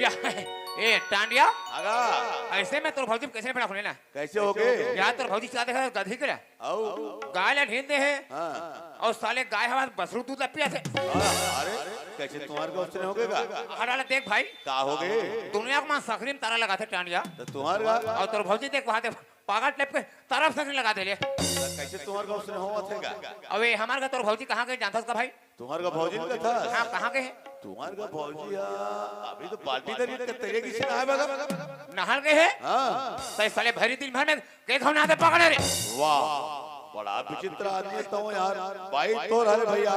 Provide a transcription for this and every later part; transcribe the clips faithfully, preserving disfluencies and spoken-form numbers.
ए टांडिया, आगा। अइसे में तोर भौजी कइसे बना खुले ना? कइसे होगे? यार तोर भौजी का देखा गधी के ला। अउ? गाय ला ढील दे हे। हाँ। अउ साले गाय हमार बछरू दूध ला पियाथे। हाँ, अरे, कइसे तुम्हार का उसने होगे का? हटा ले देख भाई। का होगे? दुनिया के मन सकरी में तारा लगाथे टांडिया। त तुम्हार का? अउ तोर भौजी देख वहाँ दे पागल टाइप के तारा सकरी लगा दे ले। त कइसे तुम्हार का उसने होवत हे का? अबे हमार का तोर भौजी कहाँ के जानथस का भाई? तुम्हार का भौजी का था? हाँ, कहाँ के हे? तुम्हार का भौजी हा, अभी तो बाल्टी धरी के तेरे किसी ना आए बगल। नहर के हे? हाँ। तै साले भरी दिन भर में के घाव नहाते पकड़े रे? वाह, बड़ा विचित्र आदमी हे तो यार। बाई तोर हरे भैया,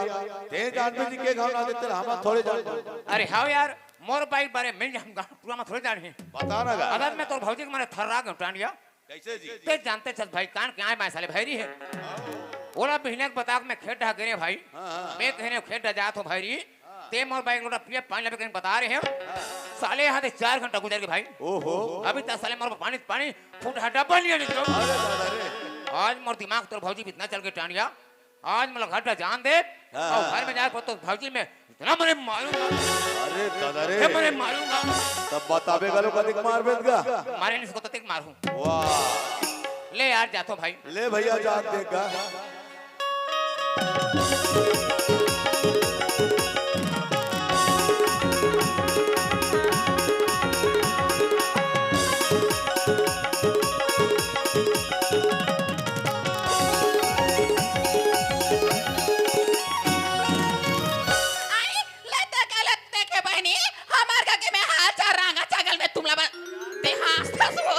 ते जान भी जी के घाव नहाते तेरा हम थोड़े जान। अरे हाँ यार, मोर बाई बारे में हम गाँव पूरा में थोड़े जान हे। बता ना गा। अगर मैं तोर भौजी के मारे थर्रा गयो टांडिया। कइसे जी? ते जानते छस भाई, कान के आए बाएं साले भैरी हे। ओला बिहने के बताक मैं खेत डहा गे रे भाई। हाँ, हाँ। मैं कहने खेत डहा जात हों भैरी। हाँ। ते मोर बाई एक लोटा पिए पानी लेबे कहीं बता रहे हे। हाँ। साले यहाँ से चार घंटा गुजर गे भाई। ओहो। अभी तक साले मोर पानी, पानी फूट हा डब्बा नहीं आने दो। अरे दादा रे। आज मोर दिमाग तोर भौजी इतना चल के टांडिया। आज मोला घर ला जान दे, हाँ। अउ घर में जाके तो भौजी मैं इतना मरे मारूंगा। अरे दादा रे। हे मरे मारूंगा। तब बताबे गलो कतिक मारबे गा। मारे नहीं सको तो तेक मारूं। वाह। ले यार जाथों भाई। ले भैया जान दे गा। आई, ले देखे, ले देखे बहिनी, हमार घर के में हाल चाल रांगा चागल में तुमला बन-, ते हाँसथस वो।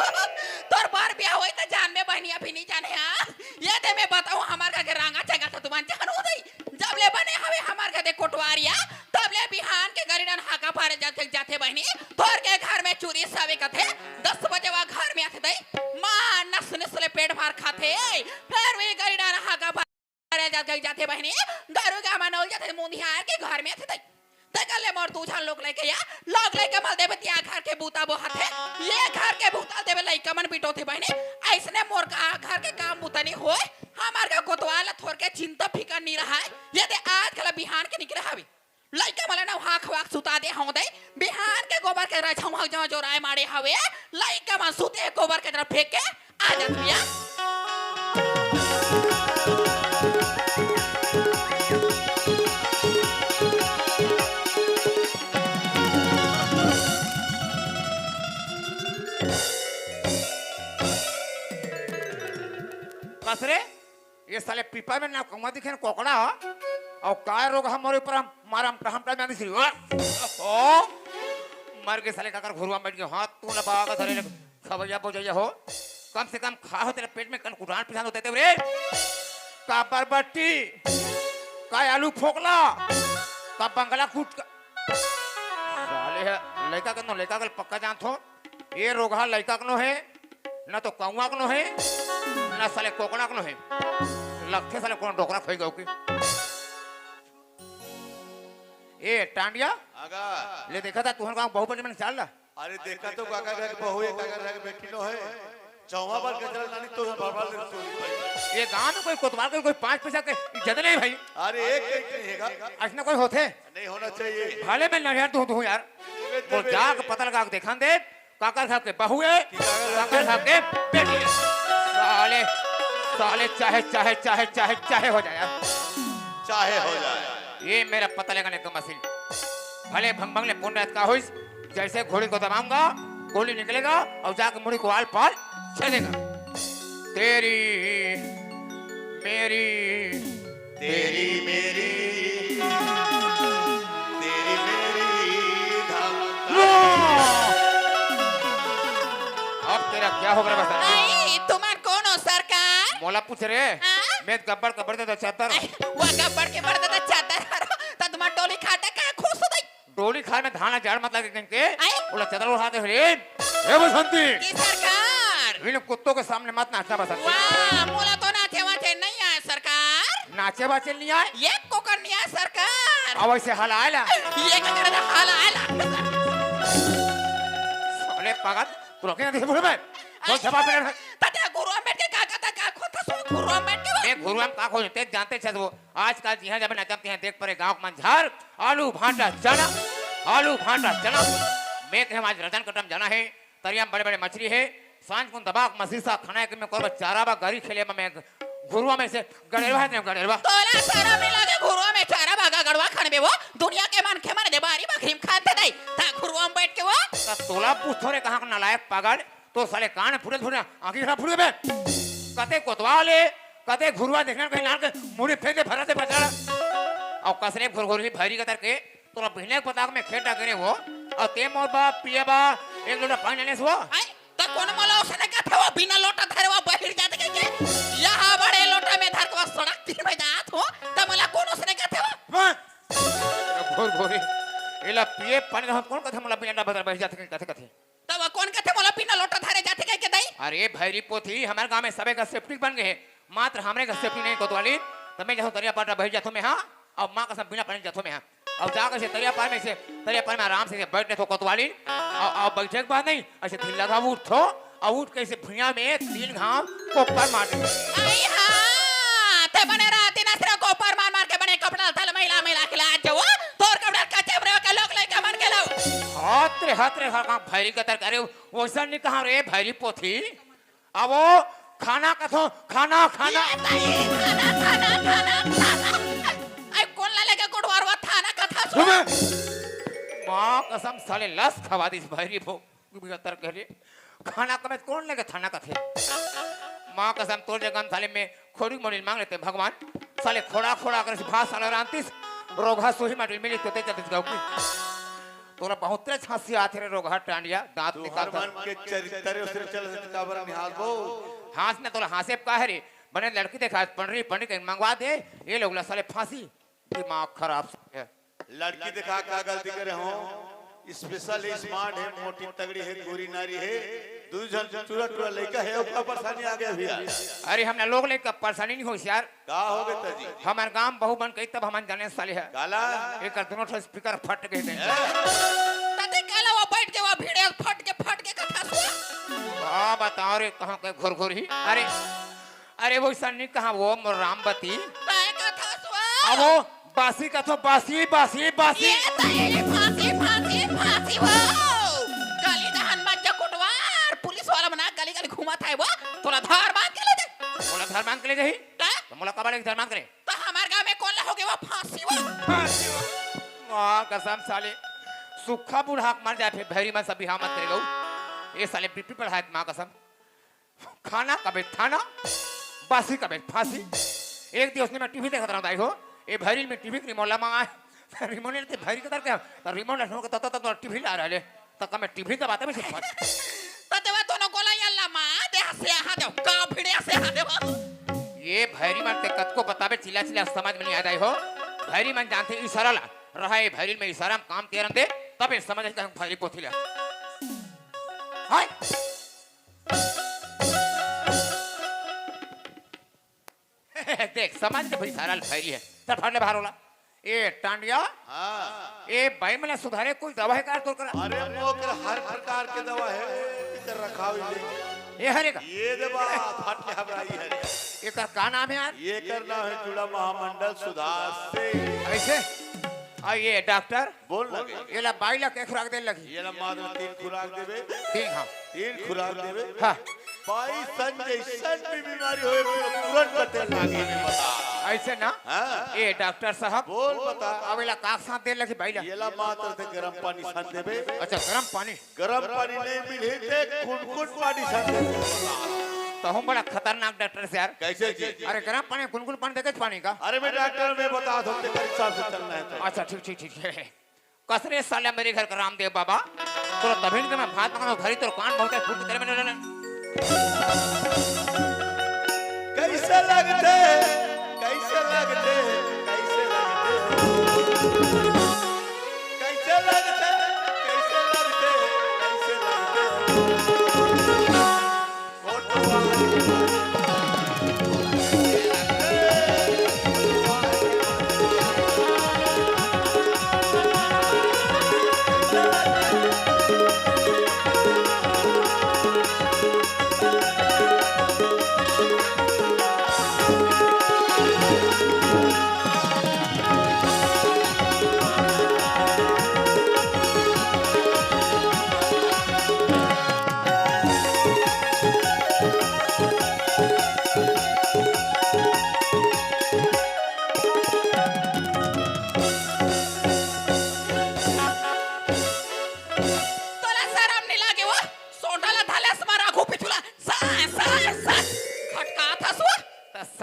तोर बर बियाह होई त जानबे बहिनी, अभी नहीं जाने हाँस। ये दे मैं बताऊँ, हमार घर के रांगा चागल त तुमन जानहू दई। जब ले बने हवे हमार घर के कोटवारिया, तब ले बिहान के गरीडन हाका पारे जाथे, जाथे बहिनी। तोर के घर में चूरी सवे कथे, दस बजे वा घर में आथे दई। माँ नस नस ले पेट भर खाथे, फेर भी गरीडन हाका पारे करे जात गई जाथे बहिनी, गरू के हमन ओल जाथे मुंधियार के घर में आथे तई। तेकर ले मोर दू झन लोग लइके या, लोग लइके मल देबे तिया घर के बूता बोहाथे, ये घर के बूता देबे लइका मन बिटोथे बहिनी। अइसने मोर का घर के काम बूता नी होय, हमार का कोतवाल ला थोर के चिंता फिकर नी रहय, ये दे आज घला बिहान के निकरे हवे। लइका मन ला नहवा खवा के सुता दे हौं दे, बिहान के गोबर के रछौहा जहाँ जोराए माड़े हवे, लइका मन सुते गोबर के तरफ फेंक के आ जात बिया। कस रे? ये साले पीपा में ना कौवा दिखे ना कोकड़ा हो। अउ काय रोग हमरे ऊपर हम, मारा हम, हम टाइम आंदी श्री। ओ, मर के साले काकर घुरुआ में बैठ के हाथ तू लबा के धरे ले खबैया बोजैया हो। कम से कम खा हो तेरे पेट में कन कुटान पिसान होते थे रे। का बरबट्टी, का आलू फोकला, का बंगला कूट का। साले हे, लइका के नो, लइका के पक्का जानत हो। ये रोगहा लइका के नो हे, ना तो कौवा के नो हे, ना साले कोकड़ा के नो हे। लगथे साले कोनो डोकरा खोई गयो की। ए टांडिया, आगा। ले देखा था तुहन गांव बहुबली मन चाल ला। अरे देखा तो काका घर के बहू हे, काका घर के बेटी नो हे। चौवा बार गजरा लानी तो भरवाल दे तू। ये गांव में कोई कोतवाल के कोई पांच पैसा के इज्जत नहीं भाई। अरे एक एक नहीं हैगा। अइसना कोई होथे? नहीं होना चाहिए। भले मैं नरियर दूं, दूं यार। वो जाके पता लगा के देखन दे, काकर घर के बहू हे, काकर घर के बेटी हे। साले, साले चाहे, चाहे, चाहे, चाहे, चाहे हो जाए यार। चाहे हो जाए। ये मेरा पता लगाने का मशीन। भले भंग भंग ले पुन रहत का होइस, जैसे घोड़ी को दबाऊंगा, गोली निकलेगा और जाके मुड़ी को आल पाल छेदेगा। तेरी, मेरी, तेरी मेरी, तेरी मेरी धड़कन। वाह! अब तेरा क्या होगा बता? नहीं, तुमन कौन हो सरकार? मोला पूछ रे। हाँ? मैं गब्बर का बड़े दादा चादर। ए, वो गब्बर के बड़े दादा चादर हरो, त तुमन डोली खाटे का खुश हो गई? डोली खाए में धान ला जाड़ मत लगे कहिके, आए? ओला चदर ओढ़ा दे रे। ए बसंती। जी सरकार। इन कुत्तों के सामने मत नाचना बसंती। वाह, मोला तो नाचे वाचे नहीं आए सरकार। नाचे वाचे नहीं आए? ये कोकर नहीं आए सरकार। अब ऐसे हलाए ला। ये का करे हलाए ला? साले पागल, तू रखे ना दे बोले मैं। तो आए? जवाब दे। तते गुरु अम्बेडकर का कहता का खोता सो गुरु अम्बेडकर। मैं गुरु हम का खोजते जानते छे वो। आजकल जिहाँ जाबे ना जब तिहाँ देख परे गाँव के मंझार, आलू भांटा चना, आलू भांटा चना। मैं कहे आज रतन कटम जाना हे, तरिया में बड़े-बड़े मछरी हे, सांझ कुन दबा के मछरी सा खाना हे कि मैं कोरबा चारा बा गरी खेले बा मैं घुरुवा में से गड़ेरवा हे, गड़ेरवा। तोला शरम नहीं लगे घुरुवा में चारा बा गड़वा खनबे वो? दुनिया के मनखे मन दे बारी बखरी में खाते दई, ता घुरुवा में बैठ के वो? ता तोला पूछो रे कहाँ का नालायक पागल, तो साले कान फुटे फुटे, आँखी खराब फुटे बे। कते कोतवाल हे, कते घुरुवा देखना कहीं लान के मुड़ी फेंक दे भरा दे बचाड़ा। अउ कसरे घुरघुरी भैरी कतर के तोला बिहने के पता के मैं खेत डाके रे वो, अउ ते मोर बा, पिए बा, एक लोटा पानी लाने से वो। आय, त कोन मोला ओसने कथे वो, बिना लोटा धरे वो बहिर जात कहिके? यहाँ बड़े लोटा में धर के वो सड़क तीर में जात हो, त मोला कोन ओसने कथे वो? हाँ। घुरघुरी, एला पिए पानी रहो, कोन कथे मोला बिना डब्बा धरे बहिर जात कथे, कथे? तब कोन कथे मोला बिना लोटा धरे जाथे कहिके दई? अरे भैरी पोथी, हमर गांव में सबे घर सेप्टिक बन गए हे, मात्र हमरे घर सेप्टिक नहीं कोतवाली। त मैं जाथों तरिया पार बहिर जाथों मैं, हाँ, अउ माँ कसम बिना पानी जाथों मैं, हाँ। अउ जा के से तरिया पार में से, तरिया पार में आराम से बैठ लेथों कोतवाली। अउ, अउ बैठे के बाद नहीं, ऐसे ढीला घाव उठथों, अउ उठ के ऐसे भुइयां में तीन घाव कोपर मार दे। आई हाँ, ते बने राती नसरा कोपर मार मार के बने कपड़ा थल मैला मैला के लात जाओ, तोर कपड़ा कच्चे बरे के लोग लइका मन के लाओ। हाथ रे, हाथ रे, हर काम भैरी कतर करे, वैसा नहीं कहा रे भैरी पोथी। अब वो खाना कथों, खाना, खाना। ये ताई, खाना, खाना, खाना, खाना। आई कोन ला लेके कोटवारवा थाना कथा सुन। सुबह। माँ कसम साले लस खवा दिस भैरी भो, कतर करे। खाना कमे कोन लेके थाना कथे। माँ कसम तोर जगह साले में खोड़ी मोड़ी मांग लेते भगवान। साले खोड़ा खोड़ा कर भात साले रांतिस। रोघा सोही माटी मिली तो ते चलते गाँव की। तोला बहुत तेज हंसी आथे रे रोगहा टांडिया, दांत निकाल तुहर मन के चरित्र उसे चल काबर निहाल बो। हंस न तोला हंसे का हे रे, बने लड़की देखा पंडरी पंडरी के मंगवा दे, ये लोग ला साले फांसी, दिमाग खराब है। लड़की देखा का गलती करे हो, स्पेशल स्मार्ट है, मोटी तगड़ी है, गोरी नारी है, दू झन चूरा टूरा लइका है, ओका परेशानी आ गया भैया। अरे हमला लोग लइका परेशानी नहीं होइस यार, का हो गए तजी? हमर गांव बहू बन गई तब हमन जाने साले हे। काला? एकर दोनों ठो स्पीकर फट गए थे। ए? तते काला वो बैठ के वो भिड़े फट के, फट के कथा सुन। का बताओ रे, कहाँ के घुरघुर ही। अरे, अरे वो ऐसा नहीं कहा वो मोर रामबती। काय कथा सुन? अब वो बासी कथों, बासी, बासी, बासी। ये तो ये फांसी, फांसी, फांसी वो। गली दहन मत जा कोटवार, पुलिस वाला मन गली गली घूमत हे वो। तोला धार बांध के ले जाही। मोला धार बांध के ले जाही? का? त मोला काबर ले धार बांध के ले? त हमर गांव में कोन ला होगे वो फांसी वो? फांसी वो। माँ कसम साले, सुक्खा बुढ़ा के मर जाए, फिर भैरी मन सब बिहाव मत करे गऊ। ये साले बीपी बढ़ाए, माँ कसम। खाना कबे थाना, बासी कबे फांसी। एक दिन उसने मैं टीवी देखत रहा दाई हो, ये भैरी में टीवी के रिमोट ला मंगाए। रिमोट लेते भैरी के तरह क्या? त रिमोट ला छोड़ के तब तक टीवी ला रहे। त कमे टीवी दबाते में से फट। त देवा दोनों गोला या लमा दे हंसे हा दे, का भिड़े हंसे हा दे। ये भैरी मन ते कतको बताबे चिल्ला चिल्ला समझ में नहीं आ जाए हो। भैरी मन जानते इशारा ला। रहा ये भैरी में इशारा में काम तेरन दे, तब ये समझ के हम भैरी पोथी ला। हाय। देख, समझ के भाई सारा भैरी है। चल, फट ले बाहर वाला। ए, टांडिया। हाँ। ए, भाई, मैंने सुधारे कोई दवा है का तोर करा? अरे, मोकर हर प्रकार के दवा है, इधर रखा हुई है। ए, हरे का? ये दे बा, फट ले हबरा, ये हरे। एकर का नाम है यार? ये कर नाम है जुड़ा महामंडल सुधार से। ऐसे? आ, ये डॉक्टर? बोल लगे। ये ला बाई ला के खुराक दे लगी? ये ला मात्र तीन खुराक देबे। तीन, हाँ। तीन खुराक देबे। हाँ। बाई सन जैसन भी बीमारी होए, पूरा तुरंत बते लागे में बता। ऐसे ना? हाँ। ए डॉक्टर साहब। बोल बता। अब एला का साथ दे लगी बाई ला? ये ला मात्र से गरम पानी सन देबे। अच्छा, गरम पानी। गरम पानी नहीं मिली ते कुनकुन पानी सन देबे। तो हम बड़ा खतरनाक डॉक्टर से यार। कैसे जी? अरे गरम पानी, कुनकुन पानी देखे पानी का? अरे मैं डॉक्टर, मैं बता दो, तेरे हिसाब से चलना है तो। अच्छा, ठीक, ठीक, ठीक है। कसरे साले मेरे घर का रामदेव बाबा, तोर तभिन के मैं भात मंगाना, घरी तोर कान बहुत है, फूट तेरे में ले ले। कैसे लगते, कैसे लगते, कैसे लगते, कैसे लगते, कैसे लगते, कैसे लगते।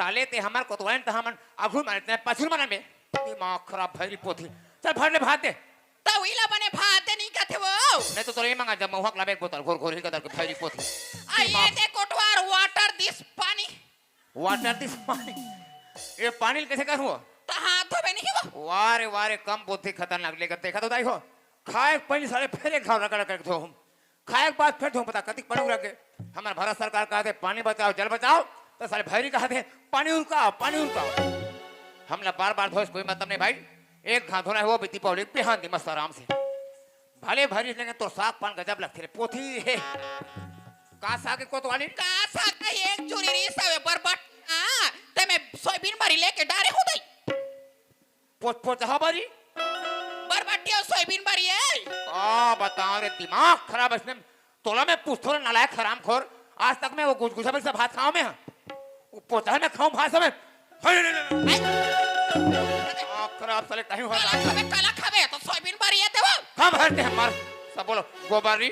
अले ते हमर कोतवाल त हमन आघू मारे ते पाछू मारे में। दिमाग खराब भैरी पोथी। चल भर ले भात दे। त उइला बने भात दे नहीं कथे वो। नहीं तो तोरे ये मंगा जब महुआ लाबे एक बोतल घोर घोर ही कदर के भैरी पोथी। आ ये दिमाग दे कोटवार water this पानी। Water this पानी। ये पानी कैसे करूँ? त हाथ धोबे नहीं वो। वारे वारे कम बुद्धि खतरनाक लेकर देखा तो दाई हो। खाए के पहले साले फिर एक घाव रगड़ कर धो हम। खाए के बाद फिर धो पता कतिक पड़ू रखे। हमारे भारत सरकार कहा थे पानी बचाओ जल बचाओ। तो साले भैरी कहा थे पानी उरकाओ पानी उरकाओ। हमला बार बार धोए से कोई मतलब नहीं भाई। एक घाव धोना है वो भी दीपावली के बिहान दी मस्त आराम से। भले भरी लेकिन तो साग पान गजब लगथे रे पोथी हे। का साग के कोतवाली? का साग के एक चुरी री सवे बरबट। हाँ, ते मैं सोयाबीन भरी लेके डारे हो दई। पोच पोच हा भरी। बरबट्टी और सोयाबीन भरी है। का बताओ रे दिमाग खराब इसने। तोला मैं पूछथो रे नालायक हरामखोर। आज तक मैं वो गुजगुजा भरी से भात खाओ मैं। वो पोचा में खाऊं भाषा में। हरे रे रे रे। आँख खराब साले कहीं हो काला रहा। खाबे, काला खाबे, तो सोयाबीन बारी है ते वो। हम हरते हैं मार। सब बोलो, गोबारी,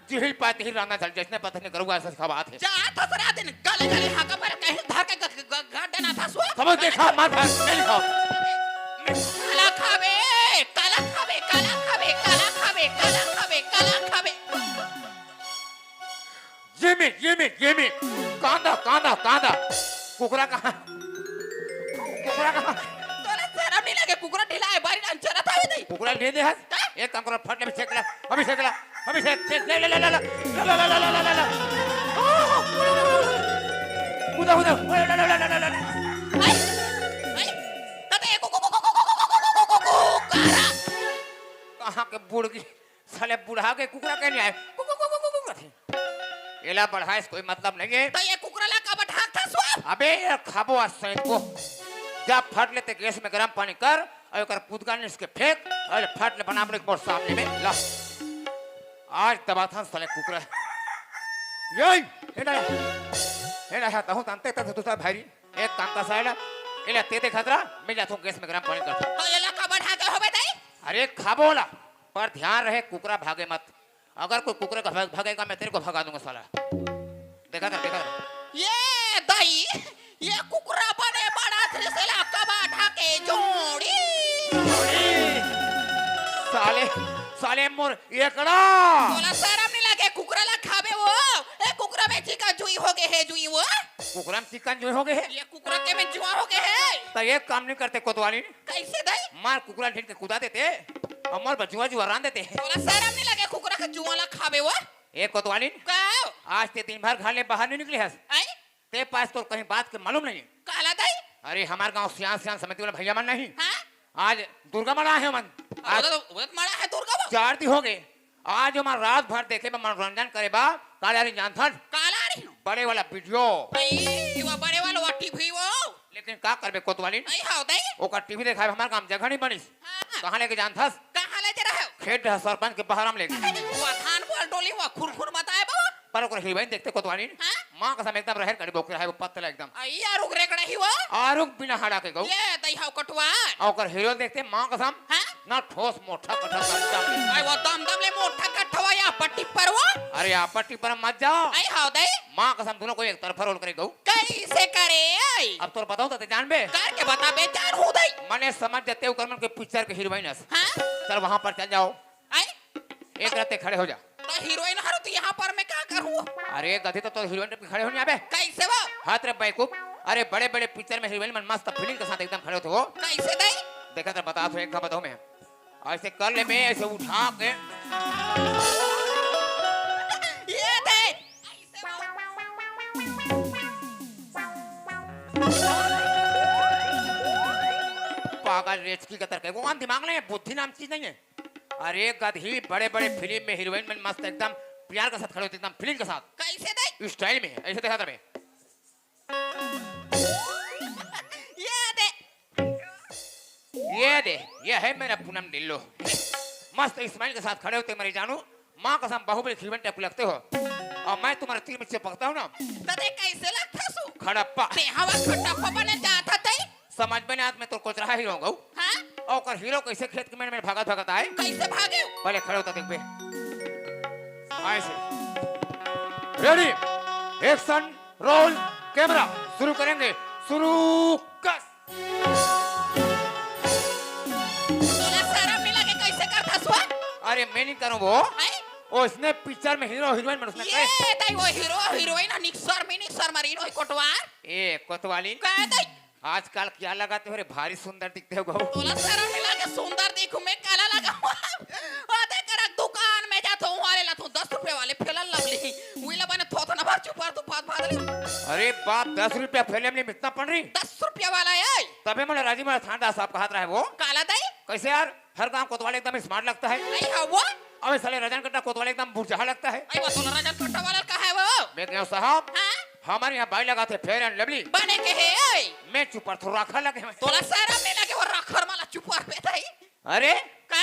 जिहिल पाती ही रांधा चल, जैसने पता नहीं करूँगा, ऐसा सिखा बात है। जा, थसरा दिन, गले गले हाका पर कहीं धर के ग-, ग-, ग-, गाड़ देना था सो। समझ देखा, मार भाई, नहीं खाओ। काला खाबे, काला खाबे, काला खाबे, काला खाबे, काला खाबे, काला खाबे। ये में, ये में, ये में। कांदा, कांदा, कांदा। कुकरा कहाँ? कुकरा कहाँ? तोला शरम नहीं लगे, कुकरा ढीला है, बारी नाम चला था भी नहीं। कुकरा ले दे हस। हाँ? एक काम करो, फट ले, अभी छेक ला, अभी छेक ला, अभी छेक, छेक, ले, ले, ले, ले, ले। ले, ले, ले, ले, ले, ले, ले, ले। कूदा, कूदा। ले, ले, ले, ले, ले, ले, ले। आई, आई, तते कु-, कु-, कु-, करा। कहाँ के बुड़गी? साले बुढ़ा के कुकरा के नहीं आए। कु, कु, कु, कु, कु, कु करथे। एला बढ़ाए से कोई मतलब नहीं है। तो ये कुकरा ला काबर ढाकथस वो? अबे ये खाबो आज सैंत को। जा फट ले ते गैस में गरम पानी कर और ओकर कुदका निस के फेंक और फट ले बना बने मोर सामने में ला। आज दबाथन साले कुकरा। ये, हे ना, हे ना, तहूँ तंते तक दूसरा भाई। एक काम कर साले, एला ते देखत रहा, मैं जाथूँ गैस में गरम पानी करथूँ। तो एला काबर ढाके होबे दाई? अरे खाबो ला, पर ध्यान रहे कुकरा भागे मत। अगर कोई कुकरे का भाग, भागेगा मैं तेरे को भगा दूंगा साला। देखा था, देखा था। ये दाई, ये कुकरा बने बड़ा त्रिशला कबा ढाके जोड़ी। साले, साले मोर एकड़ा। तोला शरम नहीं लगे कुकरा ला खाबे वो? ए कुकरा में चिकन जुई हो गए है जुई वो। कुकरा में चिकन जुई हो गए है? ये कुकरा के में जुआ हो गए है। तो एक काम नहीं करते कोतवाली। कैसे दाई? मार कुकरा ढील के कुदा देते, और मोर बर जुआ जुआ रांध देते। तोला शरम नहीं लगे कुकरा के जुआ ला खाबे वो? ए कोतवालिन, का? आज ते दिन भर घर ले बाहर नहीं निकले हस। आई? ते पास तोर कहीं बात के मालूम नहीं। काला दाई? अरे हमार गांव सियान सियान समिति वाला भैया मन नहीं। हाँ? आज दुर्गा मड़ा है मन। आज वो तो, वो तो मड़ा है दुर्गा वो। चार दिन हो गए। आज हमार रात भर देखे बा, मनोरंजन करे बा। काला री जानथन? काला री? बड़े वाला वीडियो। आई, वो बड़े वाला वो टीवी वो। लेकिन का करबे कोतवालिन? आई हाव दाई। ओकर टीवी देखाए हमार काम जगह नहीं बनिस। हाँ। कहाँ लेके जानथस? कहाँ ले जा रहे हो? खेत डहर सरपंच के बहरा में लेके। वो धान बोल डोली हुआ खुरखुर बताए बा। पर ओकर हीरोइन देखते कोतवालिन। हाँ? माँ कसम एकदम रहर कड़ी बोकरे है वो पतला एकदम। आई यार उगरे कड़ा ही वो। आरुग बिना हाड़ा के गऊ। ये दाई हाव कटवा। और ओकर हीरोइन देखते माँ कसम। हाँ? ना ठोस मोटा कटवा एकदम। आई वो दम दम ले मोटा कटवा या पट्टी पर वो। अरे आप पट्टी पर मत जाओ। आई हाव दाई। माँ कसम दोनों को एक तरफा रोल करे गऊ। कैसे करे आई? अब तोर बताऊं तो ते जानबे? करके बता बे, जान हो दई। मने समझ जाते ओकर मन के पिक्चर के हीरोइन अस। हाँ? चल वहां पर चल जाओ। आई? एक रात ते खड़े हो जा। तो हीरोइन हर तू यहाँ पर मैं का करूँ? अरे गधे तो, तो हीरोइन पे खड़े हो नहीं आबे। कैसे वो? हाथ रे बेवकूफ। अरे बड़े बड़े पिक्चर में हीरोइन मन मस्त फीलिंग के साथ एकदम खड़े होते हो। कैसे दई? देखा तो बता तो एक का बताऊं मैं। ऐसे कर ले बे, ऐसे उठा के। ये दे। पागल रेचकी का तरह। वो दिमाग नहीं है, बुद्धि नाम चीज नहीं है। अरे गधी, बड़े बड़े फिल्म में हीरोइन मन मस्त एकदम प्यार के साथ खड़े होते, एकदम फीलिंग के साथ। कैसे दे? स्टाइल में, ऐसे देखा था बे। ये दे। ये दे, ये है मेरा पूनम ढिल्लो। मस्त स्माइल के साथ खड़े होते मेरे जानू, माँ कसम बाहुबली हीरोइन टाइप लगते हो। और मैं तुम्हारे तीर में चिपकता हूँ ना। तदे कैसे लगता सु? खड़प्पा। ते हवा खड़प्पा बने जाता तई? समझ में नहीं आत, मैं तो कोचरहा हीरो हूँ। हाँ? और ओकर हीरो कैसे खेत के मेड़ में भागत भागत आए? कैसे भागे? पहले खड़े होता देख बे। ऐसे। रेडी, एक्शन, रोल, कैमरा, शुरू करेंगे। शुरू कर। तोला शरम नहीं लगे, कैसे करथस वो? अरे मैं नहीं करूँ वो। हैं? ओइसने पिक्चर में हीरो हीरोइन मन ओइसने ये करे। तई वो हीरो हीरोइन ह निक्सर में निक्सर मरीन होई कोटवार। ए कोतवाली। कह दे। आजकल क्या लगाते हो रे, भारी सुंदर दिखते हो गो। तोला शरम नहीं लगे, सुंदर दिखूं मैं, काला लगा हुआ। आते करक दुकान में जाथो, वाले ला तू दस रुपए वाले फेलन लवली। उइला बने थोथना भर चुपार तू फात फात ले। अरे बाप, दस रुपया फेलन में इतना पड़ रही? दस रुपया वाला है। तबे मोला राजी मोला थाना साहब कहत रहे वो। काला दई? कैसे यार, हर गांव कोतवाल एकदम स्मार्ट लगता है। नहीं है वो। अबे साले रजन कट्टा कोतवाल एकदम बुरजहा लगता है। आई वो तोला रजन कट्टा वाला का है वो? मैं कहा साहब, हाँ? हमारे यहाँ बाई लगाथे फेयर एंड लवली। बने के है, ओए। मैं चुपर थोड़ा रखा लगे हैं। तोला शरम नहीं लगे वो रखर माला चुपर पे था ही। अरे? का?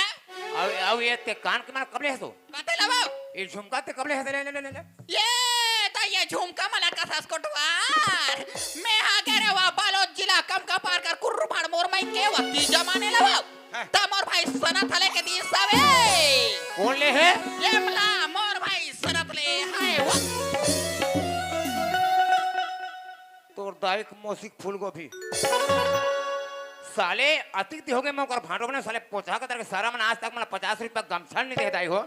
अब, अब ये ते कान के मार कबले है तो? कते लवा? ये झुमका ते कबले है, ले, ले, ले, ले। ये तो ये झुमका मला का सास कोटवार। मैं हा गे रे वा बालोद जिला कम का पार कर कुर्रू भाड़ मोर माई के वती जमाने लवा। हाँ। त मोर भाई सनत हले के दी सवे। कौन ले है? ये मला मोर भाई सनत ले हाय वो। तोर दाई के मौसी के फूलगोभी। साले अतिक दी हो गए, मैं ओकर भांडो बने, साले पोछा के तरह के सारा मन आज तक मला पचास रुपया गमछा नहीं दे दाई हो।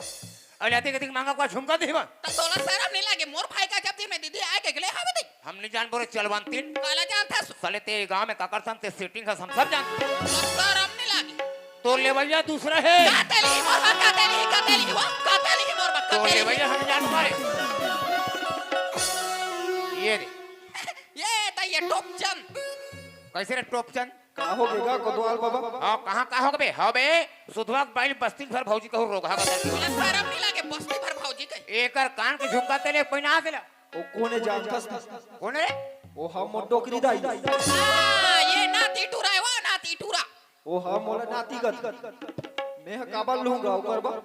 अरे अतिक अतिक मांगा को झुमका दे बा। त तोला शरम नहीं लगे, मोर भाई का जब दिन में दीदी आए के गले हवे दे। हम नहीं जान बोरे चलवंतिन। काला जानता सु- साले ते गांव में काकर संग ते सेटिंग है, हम सब जानते। शरम नहीं लगे। तो लेवैया दूसरा है। कातेली मोर बा, कातेली, कातेली, वो कातेली मोर बा, तो कातेली। लेवैया हम जान पाए। ये दे। ये त ये टोपचंद। कैसे रे टोपचंद? का हो गेगा कोतवाल बाबा? हाँ, कहाँ का हो बे? हाँ बे, सुधवा के बाइल बस्ती भर भौजी कहू रोगहा का दर्द। तोला शरम नहीं लगे बस्ती भर भौजी कहे? एकर कान के झुमका तेले पहिना देला। ओ कोने जानथस? कोने? ओ हम डोकरी दाई। हाँ, ये नाती टूरा है, वो नाती टूरा। ओ हा मोला नाती कथे। मैं ह काबर लूंगा ओकर बर?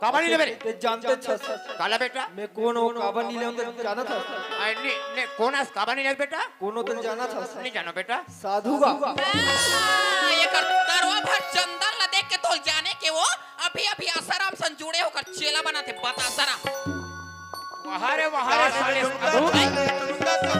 काबर नहीं लेबे रे? ते जानते छस। काला बेटा? मैं कोन हो काबर नहीं लेंव ते जानत हस? आई नहीं, नहीं, कोन हस काबर नहीं लेबे बेटा? कोनो ते जानत हस? नहीं जानो बेटा। साधु बा। हाँ, ये कर तरवा भर चंदन ला देख के तोल जाने के वो अभी अभी आसाराम सन जुड़े होकर चेला बना थे बतासाराम। वाह रे, वाह रे, साले साधु।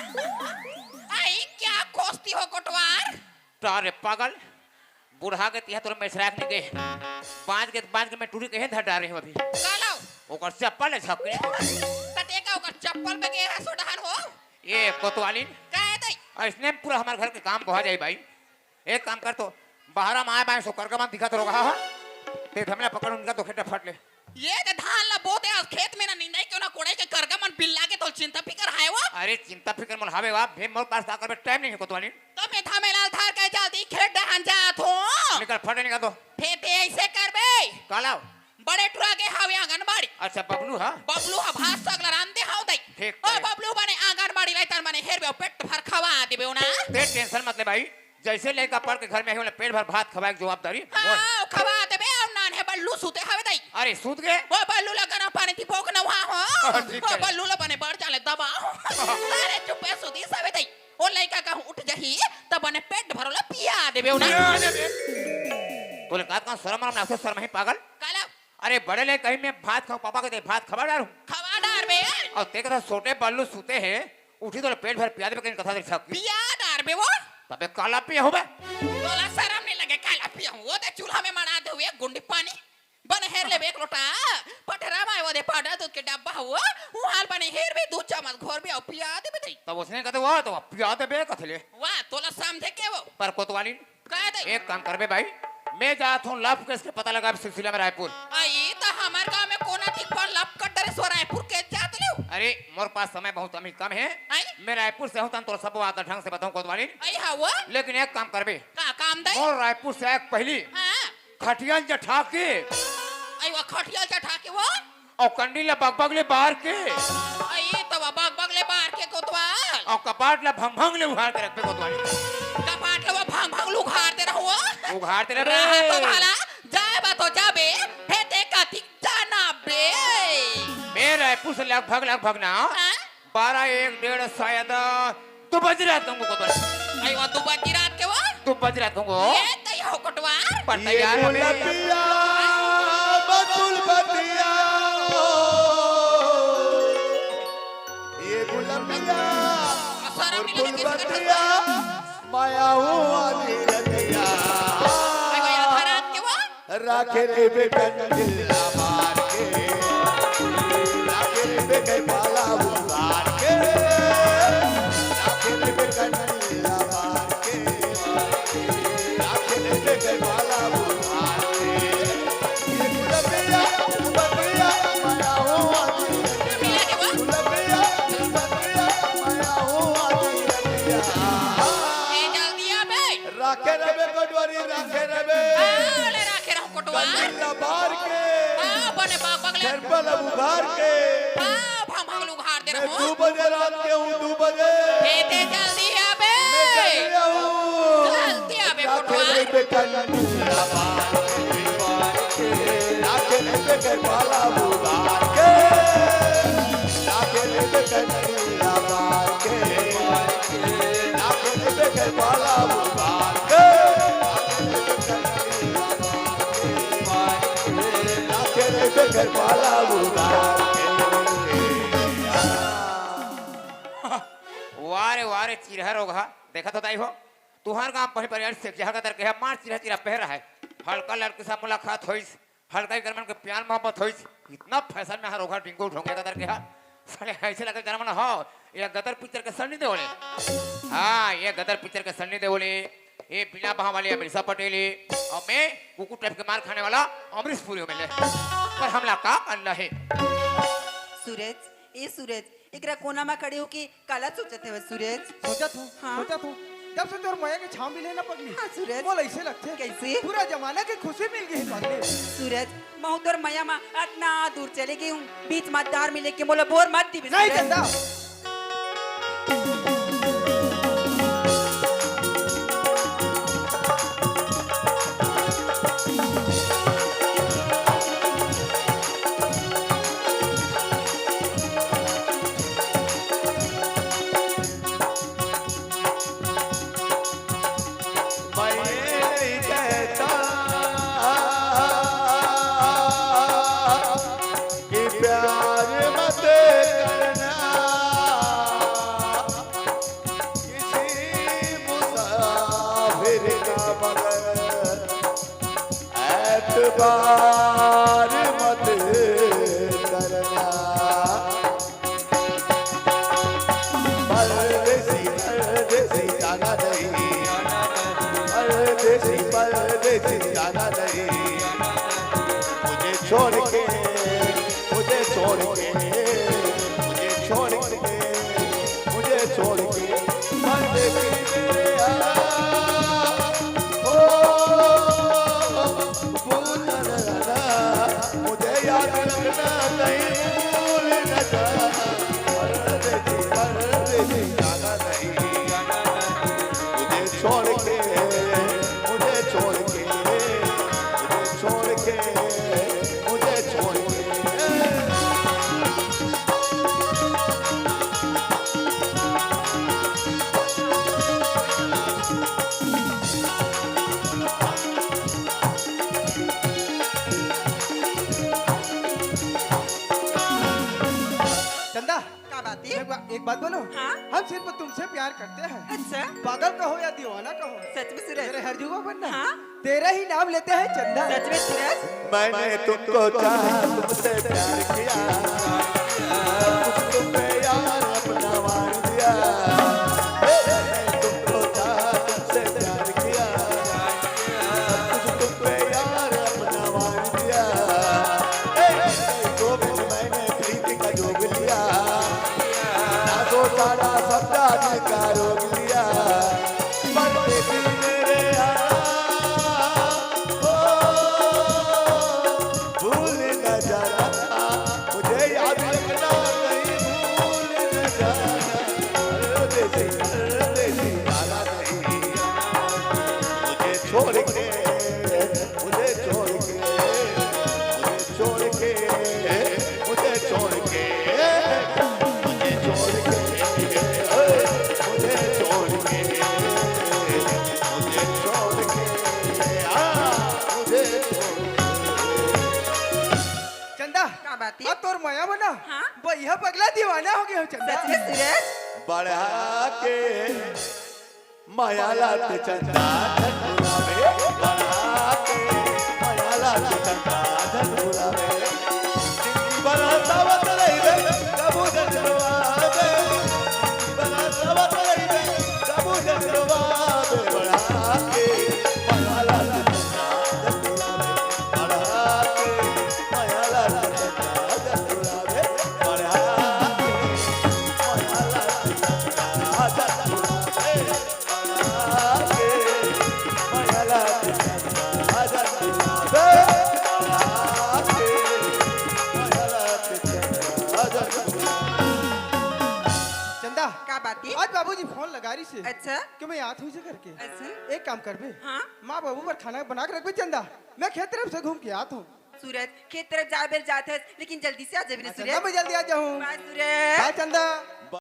आई क्या खोजती हो कोटवार? ता रे पागल, बुढ़ा के तिहा तोर मेसराक नहीं गए। बांच के, बांच के मैं टूरी कहे धर डारे हूँ अभी। कालो। ओकर चप्पल ले झपके। तते का ओकर चप्पल पे के है सोडहान हो? ये कोतवालिन। का है तई? ऐसने में पूरा हमारे घर के काम बहा जाए भाई। एक काम कर तो, बाहर में आए बाएं सो करके मन दिखा तो रोगा, हाँ? ते धमला पकड़ उनका तो खेटा फट ले। ये दे धान ला बोते आज खेत में ना निंदाई क्यों ना कोड़ाई के करगा मन बिल्ला के तो चिंता फिकर हाय वो। अरे चिंता फिकर मन हावे वा, भे मोर पास का करबे टाइम नहीं है कोतवालिन। तो मैं धामे लाल धार के जल्दी खेत डहान जात हो। निकल फटे निकल तो। फे ते ऐसे करबे। काला। बड़े टुरा के हावे आंगनबाड़ी। अच्छा बबलू हा। बबलू हा भात सगला रांधे हाव दई। ठीक ओ है। बबलू बने आंगनबाड़ी लाई तर मने हेरबे पेट भर खवा देबे ना। ते टेंशन मत ले भाई। जैसे लइका पढ़ के घर में आही, ओला पेट भर भात खवाए के जवाबदारी मोर। हाँ, खवा देबे, अउ नान्हे बल्लू सुते हवे दई। अरे, सुत गे? ओ बल्लू ला गरम पानी ती पोक नवा हो। हाँ, ठीक ओ है। बल्लू ला बने बढ़ जाले दबा। अरे, चुपे सुती सवे दई। ओ लइका कहूँ उठ जाही, त बने पेट भर ओला पिया देबे ओला। पिया देबे। तोले का, का शरम मरम ना से शरम ही पागल? काला? अरे, बड़े ले कहीं मैं भात खाऊं, पापा के दे भात खवा डारूं। खवा डार बे। अउ ते कथा छोटे बल्लू सुते हे, उठी तो पेट भर पिया देबे, कहीं कथा देख सकती। पिया डार बे वो। तबे काला पिया हो बे। तोला शरम नहीं लगे, काला पिया हूँ। वो दे चूल्हा में मना दे हुए गुंडी पानी। बन हेर लेबे एक लोटा। पटरा में वो दे पाउडर दूध के डब्बा हुआ। वो हाल बने हेर बे दो चम्मच घोर बे अउ पिया देबे दई। तब उसने कहते, "वाह, तो पिया देबे," कहते ले। वाह, तोला समझे के वो? पर कोतवाली कह दे। एक काम करबे भाई, मैं जात हूँ लव केस के पता लगाबे सिलसिला में रायपुर। आई त हमर गांव में कोना दिख पर लव कर डरे सो रायपुर के जात लियो। अरे, मोर पास समय बहुत अमी कम है। आई? मैं रायपुर से हूँ, तन तोर सब बात ढंग से बताऊँ कोतवाली। आई हाँ वो? लेकिन एक काम करबे। का काम दे? मोर रायपुर से आए के पहली हाँ। खटिया जठा के अई वो खटिया ल चढ़ा के वो। अउ कंडी ला बगबग ले बार के। अई तो वो बगबग ले बार के कोतवाल। अउ कपाट ला भंग भंग ले उघार के रखबे कोतवाल। कपाट ला वो भंग भंग ले उघार दे रहो। उघार दे रहे। रहा तो भाला, जाए बा तो जाबे, हे ते कतिक जाना बे। बे रायपुर से लगभग, लगभग ना। हाँ? बारह, एक, डेढ़, शायद दो बजे रात कहूँगो कोतवाल। अई वो दो बजे रात के वो? दो बजे रात कहूँगो। ये तई हो कोतवाल। पर ये तैयार हवे। गुलबिया, बतुल बतिया। ये गुलबिया, असर और मिले के गुलबतिया, माया हुआ दी रतिया। अई वो आधा रात के वो? राखे रे बेकन दिल्ला मार के, राखे रे बेकन पाला उतार के, राखे रे बेकन दिल्ला मार के, राखे रे बेकन पाला उतार के। ये गुलबिया, गुलबिया, मया हो आदि रतिया। गुलबिया, गुलबिया, मया हो आदि रतिया। ए, जल्दी आ बे। राखे रे बे कोटवारी, राखे रे बे। हाँ, ले राखे रहो कोटवार। कंडील ला बार के। हाँ, बने बाग बगले। झरपा ला उघार के। हाँ, भंग भंग ले उघार दे मैं रहो। दो बजे रात के हूँ, दो बजे। ए, ते जल्दी आ बे। मैं जल्दी आऊँ। जल्दी आ बे राखे कोटवार। रे बे कंडील ला बार के। राखे रे बे झरपा ला उघार के। राखे रे बे कंडील ला बार के। वाह रे, वाह रे, चिरहा रोगहा। देखत हो दाई हो, तुंहर गांव पहली परिवार से जहां का दर के मार चिरहा चिरहा पहरा है। हल्का लड़के से मुलाकात होइस, हल्का ही गरमन के प्यार मोहब्बत होइस, इतना फैशन में हर ओघर डिंगो ढोंगे गदर के हा। साले ऐसे लगे जन्म ना हो, ये गदर पिक्चर के सन्नी देओल ए। हाँ, ये गदर पिक्चर के सन्नी देओल ए। ये बिना बहा वाले अमीषा पटेल ए। अउ मैं कुकुर टाइप के मार खाने वाला अमरीश पुरी में ले। पर हमला का करना है? सूरज, ए सूरज, एकरा कोना म खड़े होके काला सोचत हवस सूरज? सोचत हूँ, हाँ? सोचत हूँ। जब से तोर मया के छाँव मिले ना पगली, हाँ सूरज। मोला अइसे लगथे, कइसे? पूरा जमाना के खुशी मिल गई पगली। सूरज, महूँ तोर मया म अतना दूर चले गई हूँ, बीच म धार मिले के मोला बोर मत दिबे नहीं सूरज। चंदा। मैं नहीं कहता कि प्यार मत करना किसी मुसाफिर का, मगर ऐतबार मत करना। परदेसी, परदेसी जाना नहीं, परदेसी, परदेसी जाना नहीं। मुझे छोड़ के, मुझे छोड़ के, मुझे छोड़ के, मुझे छोड़ के परदेसी मेरे यार। ओ, भूल न जाना, मुझे याद रखना, कहीं भूल न जाना। परदेसी, परदेसी जाना नहीं, मुझे छोड़ के, मुझे छोड़ के, मुझे छोड़ के, मुझे छोड़ के। चंदा, का बात है? एक बा-, एक बात बोलो। हाँ? हम सिर्फ तुमसे प्यार करते हैं। अच्छा। पागल कहो या दीवाना कहो। सच में सूरज? मेरे हर जुआ बनना। हाँ? तेरा ही नाम लेते हैं चंदा। सच में सूरज? मैंने तुमको चाहा, तुमसे प्यार किया, कुछ तुम पे यार अपना वार दिया। मैंने तुमको चाहा, तुमसे प्यार किया, कुछ तुम पे यार अपना वार दिया। ए, दो दिन मैंने प्रीति का जोग लिया, ना सोचा ना समझा दिल का रोग लिया। परदेसी मेरे यार, ओ, भूल पाया बना। हाँ? भैया पगला दीवाना हो गया हो चंदा। सच में सूरज? बढ़ा के मया ला ते चंदा झंडुआ में, बढ़ा के मया ला ते चंदा झंडुआ में। जिंदगी भर हंसावत रहिबे, कबू झंडुआ में। जिंदगी भर हंसावत रहिबे, कबू झंडुआ में। बढ़ा के मया ला ते चंदा झंडुआ में, बढ़ा के मया ला ते चंदा झंडुआ में। चंदा, का बात है? आज बाबूजी फोन लगा रही से। अच्छा। कि मैं आत हूँ से करके। अच्छा। एक काम करबे। हाँ। माँ बाबू बर खाना बना के रखबे चंदा। मैं खेत तरफ से घूम के आत हूँ। सूरज, खेत तरफ जाए बर जात हस, लेकिन जल्दी से आ जाबे रे हाँ, सूरज। चंदा, मैं जल्दी आ जाऊँ। बाय सूरज। बाय चंदा।